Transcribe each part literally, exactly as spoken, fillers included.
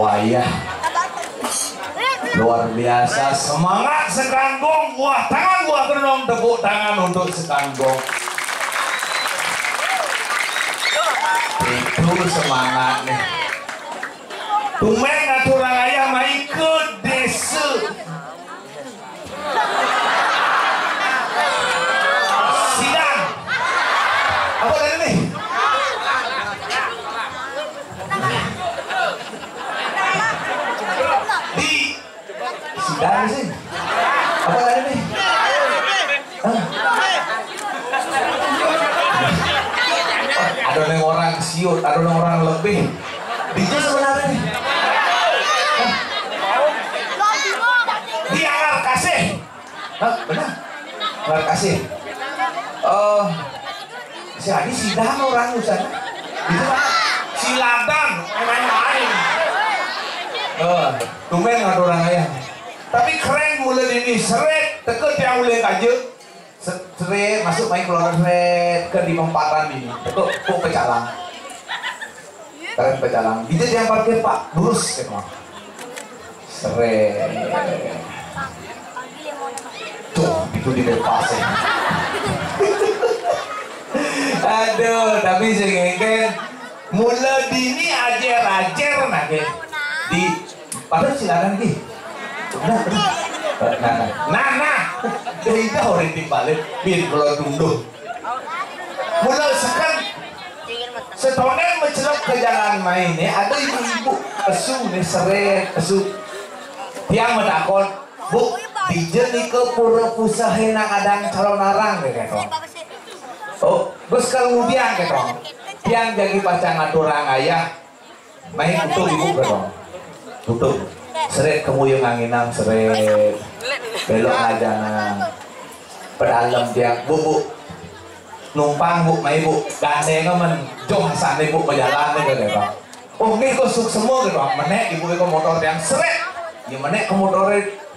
Ayah. Luar biasa, semangat Sekanggong, buah tangan, buah genong, tepuk tangan untuk Sekanggong. Itu semangat nih. Tumben ngaturang ayah mai ke desa. Sidang. Apa tadi nih? Di sidang sih. Apa tadi nih? Hah? Ada yang orang siut, ada yang orang lebih. Di itu sebenarnya nih. Hah? Di Angar Kasih. Hah, benar? Terima kasih. Oh, si Adi sidang orang urusan. Itu mah siladan, main-main. Oh, tumben ngaturang ayah. Tapi keren mulai ini, seret, teke tiang ulih kaje. Se-, seret, masuk main keluar seret, ke di Mempatan ini. Teke, kok pecalang. Kalian pecalang. Itu yang parkir, Pak. Lurus, gitu. Seret. Tuh, itu di depan sih. Aduh, tapi sing engken mula dini ajer-ajer nah, gitu. Di padahal silakan, gitu. Nah, nah, nah, nah, nah. Dari itu orang timbalik, bin kalau tunduh. Mula seken, setonen mencelep ke jalan main nih, ada ibu-ibu pesu nih, seret pesu. Tiang menakon, "Bu, dija nika pura pusah nak adang calon arang?" Dia kata. "Oh, bos kalau ngudiang," kata. "Tiang jagi pacang ngaturang ayah." Main tutup ibu kedong. Tutup. Seret kemuyung anginang seret. Belok ngajanang. Pedalem tiang, "Bu, bu. Numpang, bu, mai, bu. Gandeng men. Joh sane, bu, pejalan nih," kata. "Oh, nggih, kok suksema," kata. Menek ibu ke motor tiang seret. Ya menek ke motor.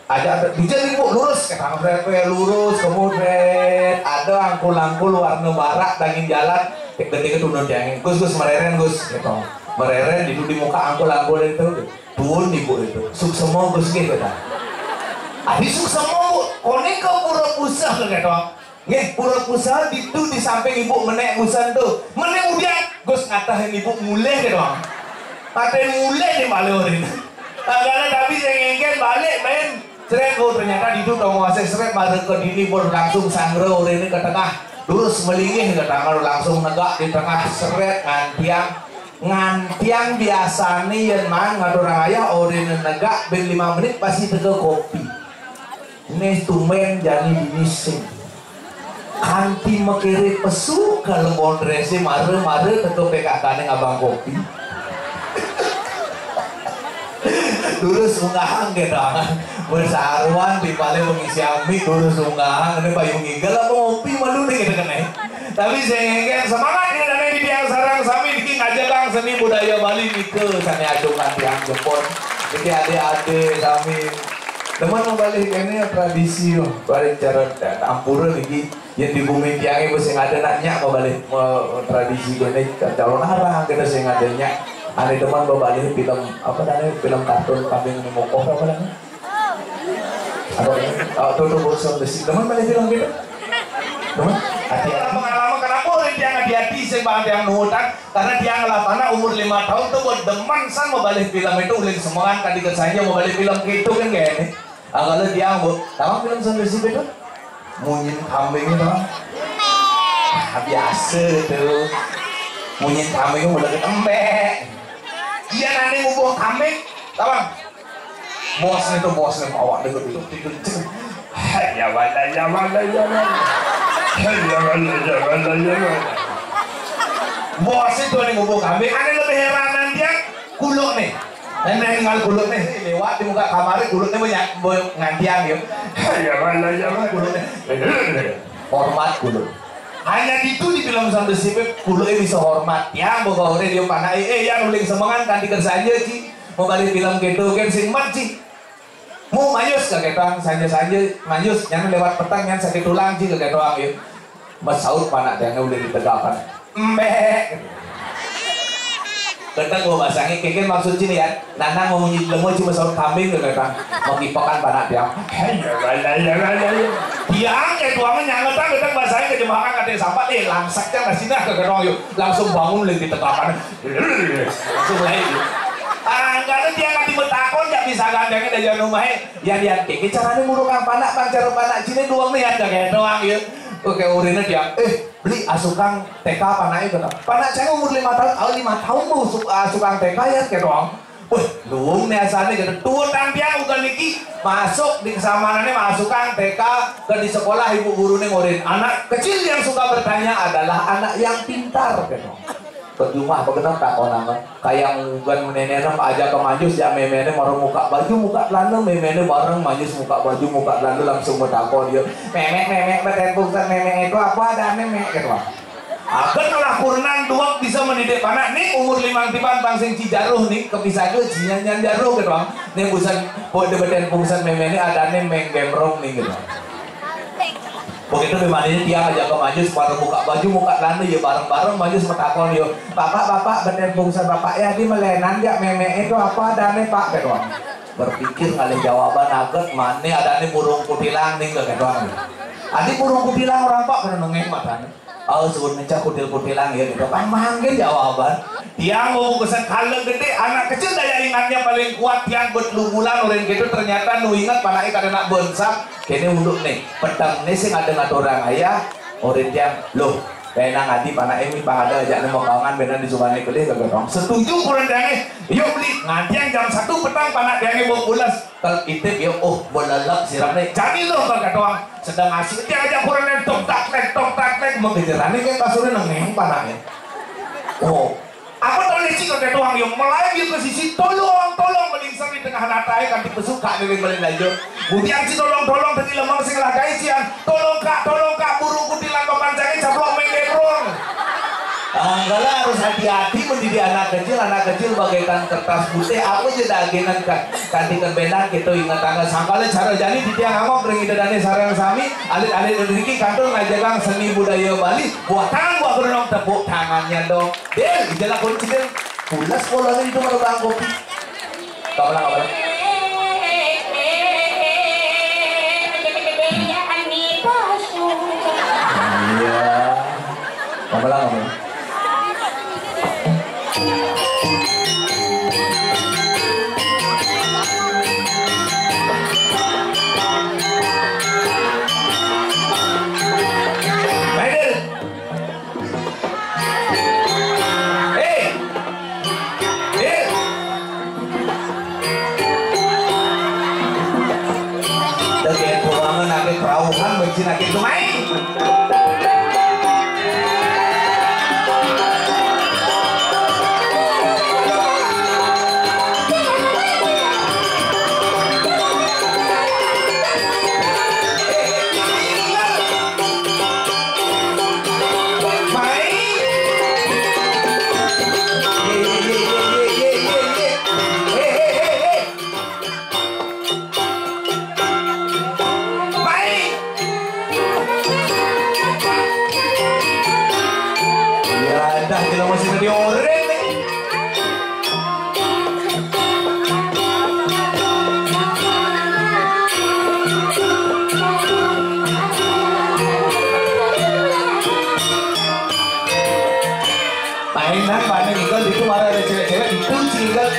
Aja ada, "Dija nih, bu, lurus," kata, seret, lurus, kemudian ada angkul-angkul warna barak dangin jalan, ketika tunun tiangin, "Gus, Gus, mereren, Gus," gitu. Mereren di, di muka angkul-angkul itu, tuun ibu itu, "Suksema, Gus," gitu kan. "Adi suksema, bu, kone ke pura pusah," gitu. Nggih, pura pusah ditu di samping ibu menek busan tu. Menek udiang, Gus ngatahin ibu mulih ke doang. Katain mulih di malurin. Tanggala tapi saya ngengken balik main. Seret, oh, ternyata ditu tong wasih seret, mara ke dini pun langsung sangra orang ini ke tengah. Terus melingih ke tengah, langsung negak di tengah, seret, ngantiang. Ngantiang biasane yen man ngaturang ayah orang ini negak ben lima menit pasti teka kopi. Nih tumben jani dini sing. Kanti mekere pesu kalau mondrese mare-mare teko P K K ning abang kopi. Lurus ungahang gitu. Bersaruan di balik pengisi amik, lurus ungahang, ini payung igel apa ngopi malu nih gitu kan, eh. Tapi saya ingin semangat ini dari di tiang sarang sami niki ngajegang seni budaya Bali nika sane acungan tiang jempol. Niki adik-adik sami. Teman mau balik ini tradisi loh, balik cara ampura niki. Yen di bumi tiangnya mesti ada nak nyak mau balik, mau tradisi ini calon arang kita sing ada nyak. Ane teman mau balik film apa namanya, film kartun kambing ini mokoh apa namanya? Apa ini? Oh, tuh tuh bosong besi. Teman balik film gitu. Teman, hati-hati. Pengalaman kenapa orang tiang hati-hati sing banget yang nuhutan? Karena tiang lah anak umur lima tahun tuh buat demen san mau balik film itu uling semangat kan dikit saja mau balik film gitu kan kayak ini. Ah, kalau tiang bu, tahu film sampai sini tuh? Munyin kambing itu. Ah, biasa tuh. Munyin kambing itu udah ketembek. Iya nanti ngubuh kambing, tahu? Bos itu bos nih awak dulu dulu tidur. Hai ya wala ya wala ya wala. Hai ya wala ya wala ya wala. Bos itu nih ngubuh kambing, ada lebih heranan dia kuluk nih. Neng ninggal kuluk nih lewat di muka kamar kuluk nih banyak ngantiang ya. Hai ya wala ya wala. Kuluk nih. Hormat kuluk. Hanya itu di film sampai sipit kuluk ini bisa hormat. Yang bawa orang dia panai, eh yang uling semengan kan dikerja aja sih. Mau balik film gitu kan sing mat sih. Mu mayus kagetan sanja-sanja mayus nyan lewat petang nyan sakit tulang ji kagetan ya. Mesaut panak tiangnya udah ditegakan. Embek. Gedeg gua basangé, kénkén maksud ciné ya. Nanang mau nyi-, lemo cuma saut kambing gitu kan. Mau kipekan panak tiang. Tiang kayak tuangnya nyangetan gedeg basangé kejemahan katanya sampah deh, langsek kan sini ke gedong yuk. Langsung bangun lagi ditegakan. Langsung mulai. Angkana tiang nanti betakon ya bisa gandengnya dari rumahnya. Yan, yan, kénkén carané murukang panak, bang cara panak ciné doang nih yan, kayak doang ya. Oké, urinnya tiang. Eh, Beli, asukang T K panaké kata. Panak cai umur lima tahun, oh, lima tahun mau su-, asukang T K ya, kata. Wah, luung nih asané kata. Tuutan tiang uga niki masuk di kesamanané masukang T K ke di sekolah ibu guruné ngorin. Anak kecil yang suka bertanya adalah anak yang pintar, kata. Percuma apa genep takonangan. Kayak ngugan méméné ajak ke majus, ya méméné bareng muka baju, muka celana, méméné bareng majus, muka baju, muka celana, langsung betakon dia. "Mémé, mémé, betén pungsen mémé itu apa ada mémé?" gitu. Akan malah kurenan duweg bisa mendidik panak nih umur limang tiban pang sing cijaruh nih, kepisah dulu cinya nyan jaruh gitu. Nih busan, betén pungsen méméné ada nih méng gemrong nih gitu. Begitu di mana tiang ajak ke majus, bareng buka baju, buka celana, ya bareng-bareng majus metakon yo. "Bapak, bapak, betén pungsen bapak ya, di melenan ya mémé itu apa ada nih pak?" gitu. Berpikir ngalih jawaban aget, mana ada nih burung kutilang nih gitu. "Adi burung kutilang orang pak," kena nengeng matanya. "Oh, suruh mencak kutil-kutilang ya," gitu. Pang manggil jawaban. Tiang mau kesan kala gedé, anak kecil daya ingatnya paling kuat, tiang bet lumulan orang gitu, ternyata nu ingat panaké kada nak bonsap. Kéné unduk nih, peteng nih sing ada ngaturang ayah, orang tiang, "Loh, benang adi panaké mi pang ada ajak nih mau kawangan benang di sumane kelih kagak dong." Setuju kurenan tiangé, "Yuk beli," ngantian jam satu petang panak tiangé mau pulas. Kalau intip ya, oh, belelep sirap nih. Jadi loh kagak doang. Sedang asik dia aja kurenan tok tak tek, tok tak tek, mengejarannya kayak kasurnya nengeng panaké. Oh, apa tahu nih sih kagak doang yang mulai dia ke sisi tolong, tolong melingser di tengah nataé kan tipe suka nih beli aja. Kemudian si tolong, tolong tadi lemang sing lah guys ya. "Tolong kak, tolong kak, burung kutilang papan cangé caplok méng gemrong." Angkala harus hati-hati mendidik anak kecil. Anak kecil bagaikan kertas putih, apa aja dagenan kan. Kanti kebenan kita ingat tanggal sangkala cara jani di tiang angok ring ida dané sareng sami, alit-alit riki kantun ngajagang seni budaya Bali. Buat tangan buat gunung tepuk tangannya dong. Dil, ijalah kunci dil. Pulas polanya itu mana bang kopi. Kamu lah, kamu lah. Iya. Kamu lah, kamu lah. Ayo, Dil. Hei! Hei! Daging buangan ake perauhan, bensin ake sungai. Ya, dah, kita masih di oren nih. Paénan, paénan, itu, itu marah ada cewek-cewek, itu sih, kan.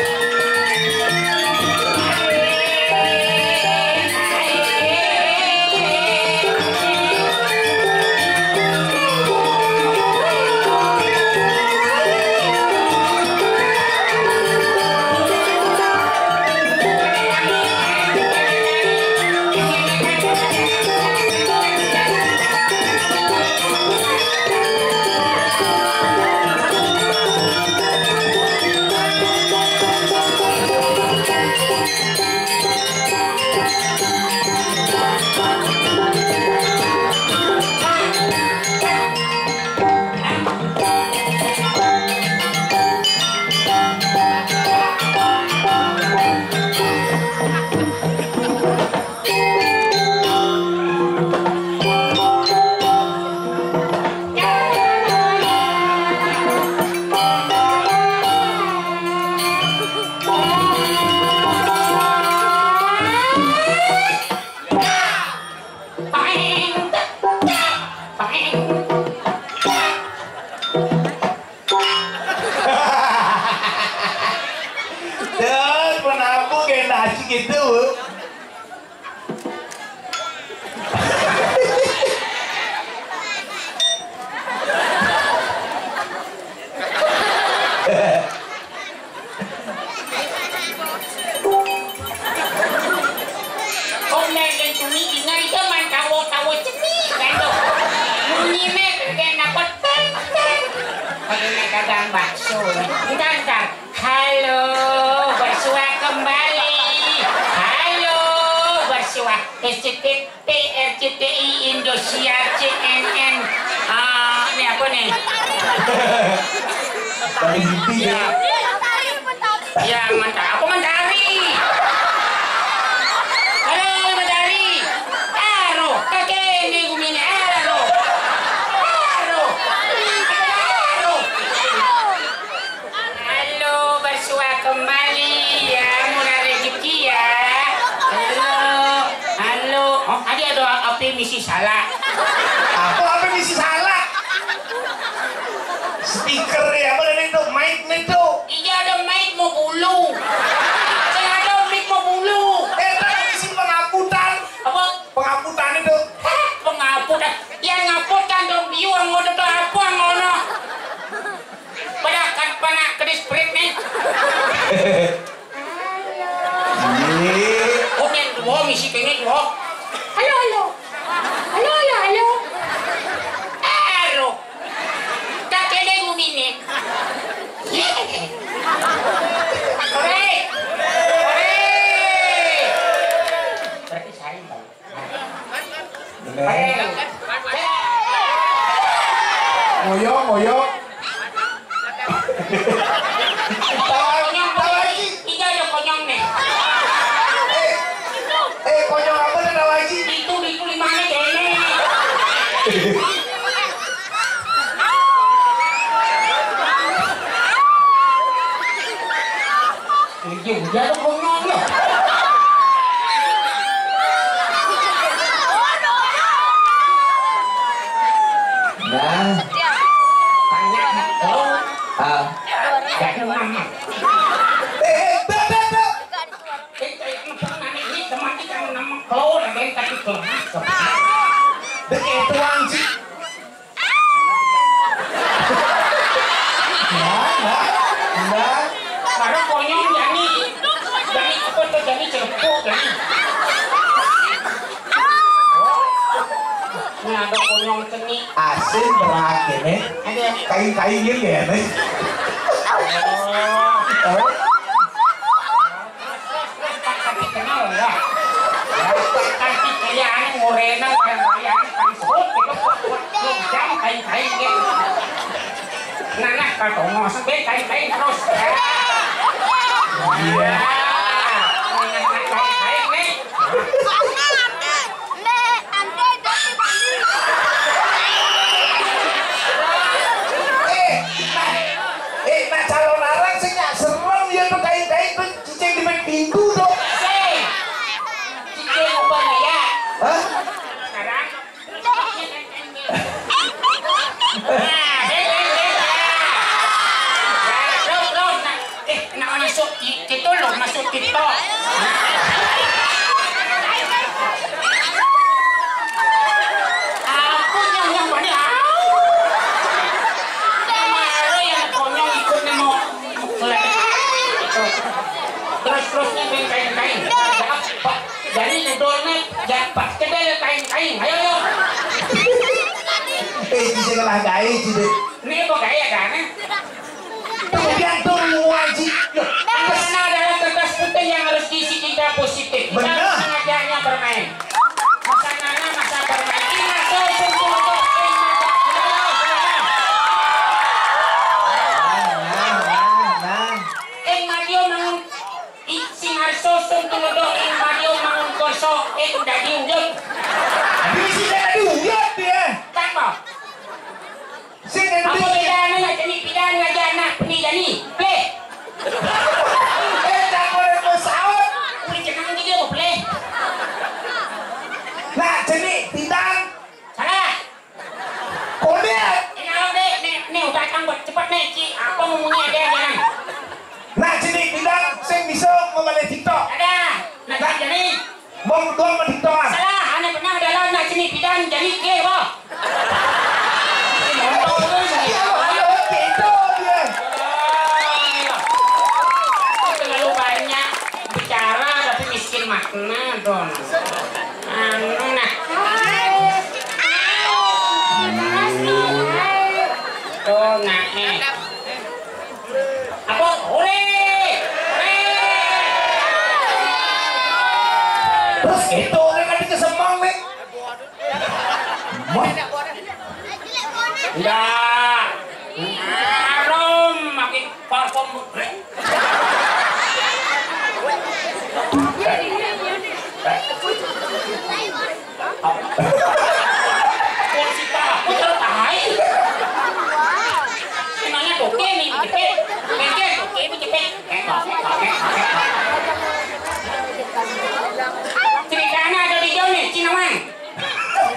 Terus penapu kayak nasi gitu. Kok negen tuni dingai jaman tawo-tawo cemi kan lo. Bunyi mek kena petek. Kalau nak dagang bakso, ntar ntar. Halo, bersua kembali. Halo, bersua. S C T V, R C T I, Indosiar, C N N. Ah, ini apa nih? Paling inti ya. Ya, mentari. Apa mentari? Halo, mentari. Aro, kakek ini gumini. Aro. Aro. Halo, bersua kembali ya, murah rezeki ya. Halo, halo. Oh, tadi ada apa misi salah? Apa, apa misi salah? Stiker ya, apa tadi itu? Mic nih tuh. Iya, ada mic mau bulu. Saya ada mic mau bulu. Eh, tadi misi pengaputan. Apa? Pengaputan itu. Hah, pengaputan. Yang ngaput kan dong biu, ngono tuh apa ngono? Pada kan panak kedis prit nih. Iya. Oh, yang dua misi kene dua. Halo, halo. Halo, halo, halo. Aro. Tak kene gumine. Hore. Hore. Berarti saya tahu. Ngoyok, ngoyok. Tawa, tawa lagi. Iya, ada konyol nih. Eh, eh, konyol apa nih tawa lagi? Itu, itu lima nih kayaknya. Iya, iya, lu bengong ya. Nah. Tanya, oh. Ah. Jadi mama. Eh, eh, dah, dah, dah. Eh, eh, ini teman kita nama Claude, ada yang tapi Claude. Begitu, anjing. Nah, nah, nah. Karena konyol jani, jani apa tuh, jani celepuk jani. Ini ada konyol ceni. Asin berat ini. Ada. Kain-kain gitu ya nih. Oh. Oh. Tapi kenal ya. Tapi kaya anu morena, kaya anu pangsut gitu. Jam kain-kain gitu. Nah, nah, kalau mau sampai kain-kain terus. Iya. Nah, nah, kain-kain nih. Eh, nah, eh, nah, calon arang sih nggak serem ya tuh kain-kain tuh cicing di pintu tuh. Cicing apa ya? Hah? Sekarang. Nah, hei, hei, hei, nah. Nah, terus, terus, nah. Eh, nak masuk i-, itu loh, masuk TikTok. Aku yang, yang mana? Kemarin yang konyol ikut nemo. Terus, terusnya main kain-kain. Ada apa? Jadi ngedolnya, ya, pas kedai kain-kain. Ayo, ayo. Eh, bisa kalah gaya, Cide. Ini apa gaya, Dane? Tergantung ngaji. Loh, anak-anak adalah kertas putih yang harus diisi tinta positif. Kita harus mengajarnya bermain. Masa nana, masa bermain. Ing ngaso sungguh untuk ing mata. Nah, nah, nah, nah. Ing madio mangun, i-, sing arso sungguh untuk ing madio mangun koso, ing dadi uyut. Tapi sing dadi uyut ya. Kan, Bang? Sing apa endi? Bedane ya, jenis Bang, doang mah diktoan. Salah, ané pernah dalam nak seni pidan jadi ké, bah. Iya, iya, gitu dia. Terlalu banyak bicara tapi miskin makna, dong. Anu, nah. Tuh, nah, eh. Apa? Hore! Hore! Terus itu kan tadi kesemang nih. Wah. Enggak. Harum, makin parfum. Kursi takut kalau tai. Emangnya toke nih, jepit. Toke, toke, jepit. Ceritanya ada di jauh nih, Cinawan.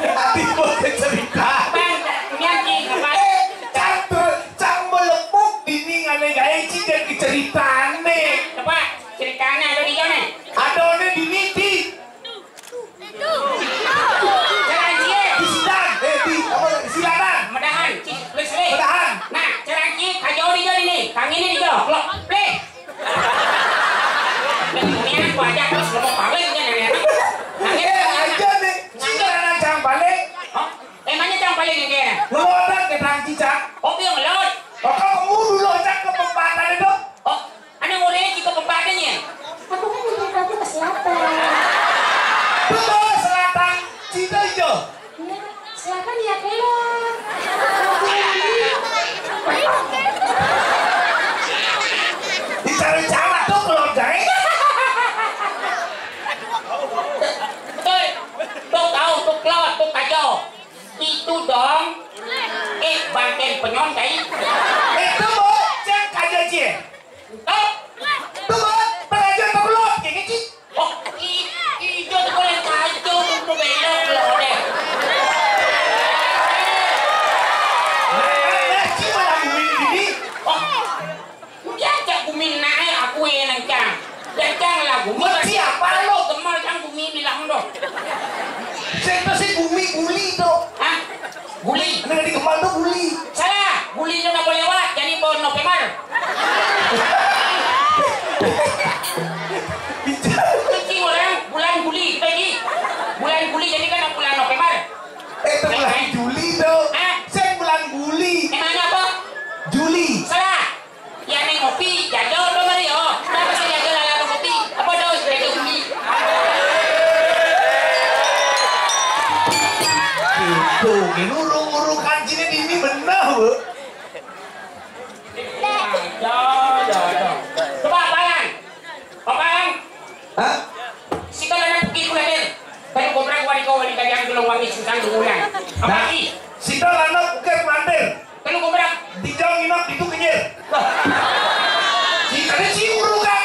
Ati bocah cerita. Bang, nian, Ci, ngapain? Eh, cang ter-, cang melepuk dinding ané gaé, Ci, jadi ceritané. Coba, ceritanya ada di jauh nih. Ada nih di miti. Jalan cie. Di sidang, eh, di, apa, di silakan. Medahan, ci, please, please. Medahan. Nah, jalan cie, kajau di jauh ini. Kang ini di jauh. Klok, please. Nih, ini aku ajak terus ngomong paling, kan, enak. Nah, ini Eh, aja nih. Cina anak cang paling. Hah? Emangnya cang paling ini? Ngelodang ke tang cicak. Oh, dia ngelot. Oh, kamu dulu aja ke pempatan itu. Oh, Anu muridnya juga pempadanya. Aku kan mikir kamu ke selatan. Betul, selatan. Cina hijau. Iya, selatan ya kelor. Dicari cara tuh keluar jahit. Betul. Tuh tahu, tuh kelor, tuh kacau. Itu dong. Eh, banteng penyon, tai. Itu, Bu, cek aja, Cie. Tuh. Tuh, Bang. Pengajian kebelut, kayak gitu. Oh, i-, ijo tuh boleh kacau, tuh belok, tuh, deh. Nah, ngaji malah bumi gini. Oh, dia cak bumi naik, aku yang cang. Dan cang lagu. Mesti apa lo? Gemar cang bumi bilang dong. Saya tuh sih bumi guli tuh. Hah? Guli. Ini di Kemang tuh guli. Salah, guli itu nggak boleh lewat, jadi pohon November. Cuci orang bulan guli, kita di bulan guli, jadi kan bulan November. Eh, itu bulan Juli tuh. Hah? Saya bulan guli. Emangnya apa? Juli. Salah. Ya, neng ngopi, jajo tuh, Mario. Kenapa sih jajo lala tuh ngopi? Apa tuh, jajo bumi? Gitu, ini urung-urung kancingnya di ini bener, Bu. Jajo, jajo. Coba, Palang. Palang. Hah? Sita lana pergi ku latir. Kayu gobrak wari kau wali kajang gelong wangi sintang dungulan. Apa Nah, lagi? Sita lana bukit mandir. Kayu gobrak. Dijang inap itu kenyir. Wah. Sita ni si uru kan.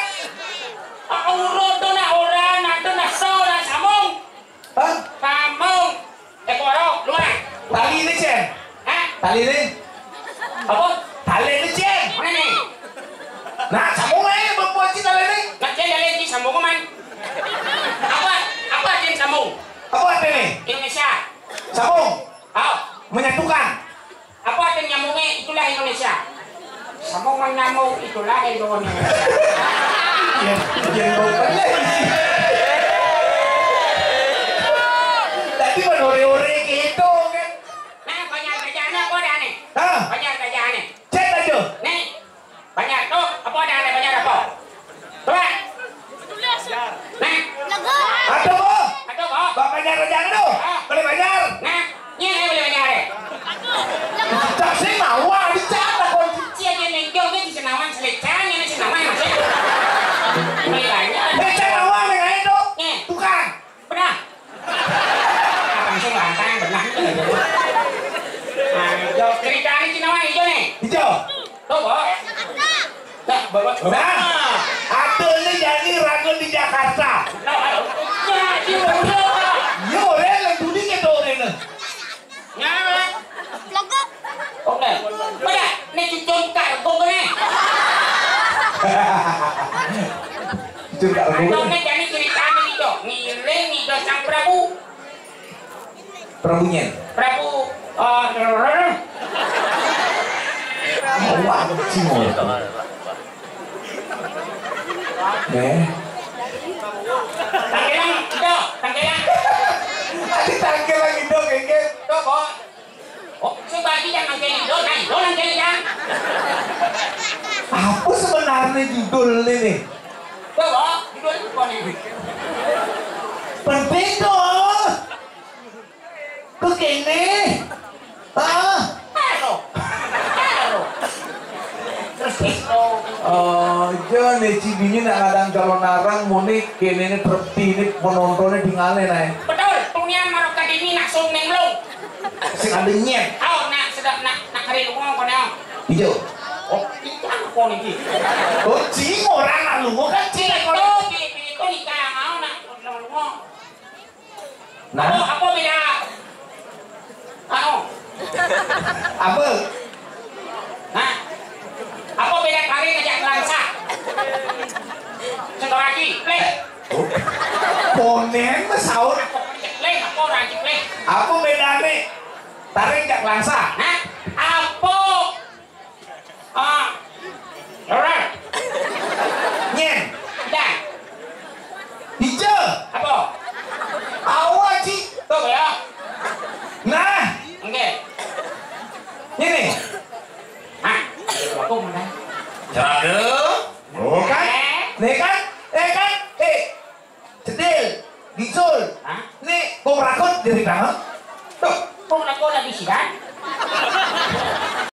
Uru tu nak orang, nak tu nak so, nak sambung. Hah? Sambung. Eh, koro, luar. Tali ni, Cen. Hah? Tali ni. Apa? Tali ni, Cen. Mana ni? Nah, sambung aja, berpuas tali ni. Nak Cen, tali ni sambung ke man? Apa? Apa Cen sambung? Apa artinya? Indonesia. Sambung. Oh. Menyatukan. Apa artinya nyambungnya? Itulah Indonesia. Sambung menyambung, itulah Indonesia. Iya, iya, iya. Tadi mah ore-ore gitu kan. Nah, banyak kerjaan apa dah nih? Hah? Banyak kerjaan nih. Cek aja. Nih, banyak tuh, apa dah nih, banyak apa? Coba. Nah. Aduh, Bu. Aduh, Bu. Bang Banjar aja, aduh. Ah. Boleh Banjar. Nah, ini saya boleh Banjar, ya. Tak sih, mawa, bicara, kok. Si aja nengkel, dia di Senawan, selecanya, ini Senawan, maksudnya. Boleh Banjar. Baca mawa, nih, ayo, dong. Nih. Tukang. Benar. Langsung lantang, benar. Nah, jawab cerita ini Senawan, hijau, nih. Hijau. Tuh, Bos. Nah, Bapak. Nah, atuh ini jadi ragu di Jakarta. Nah, jadi udah. Iya, orang yang dulu gitu, orang ini. Nyala. Oke. Pada, ini cucung kak, kok ini? Cucung kak, kok ini? Atau ini jadi ceritanya gitu. Ngiling, Prabu nyen. Prabu, eh, wah, cingol. Neh. Tangkilang, Indo, tangkilang. Adi tangkilang Indo, kengke. Tuh, Bo. Oh, sing bagi yang nangkil Indo, nah, Indo nangkil ya. Apa sebenarnya judul ini? Tuh, Bo, judul apa nih? Penting tuh. Kok kene? Ah? Aro. Aro. Terus itu. Oh, jo ne ci bini nak ngadang calon arang muni kene ne terti ne penontonnya tinggalnya nae. Betul, tunian marok kadini nak sung neng lu. Sing ada nyet. Oh, nak sedap nak nak hari lu ngomong kono. Ijo. Oh, itu apa nih? Oh, cing orang nak lu kan cing. Itu, itu nikah mau nak lu ngomong. Nah. Apa, apa beda? Anu. Apa? Nah. Apa beda kari ngajak langsa? Setoraki, pleh. Oh. Ponen mesaut. Pleh, apa orang pleh? Apa bedane? Tarik jak langsa. Nah, apa? Ah. Orang. Nyen. Dah. Hijau. Apa? Awa, Ci. Tuh ya. Nah. Oke. Ini. Hah? Aku mana? Cara. Oh, kan? Nih, kan? Eh, kan? Eh. Cedil, Bisul. Hah? Nih, kok rakut jadi banget? Tuh. Kok rakut lagi sih, kan?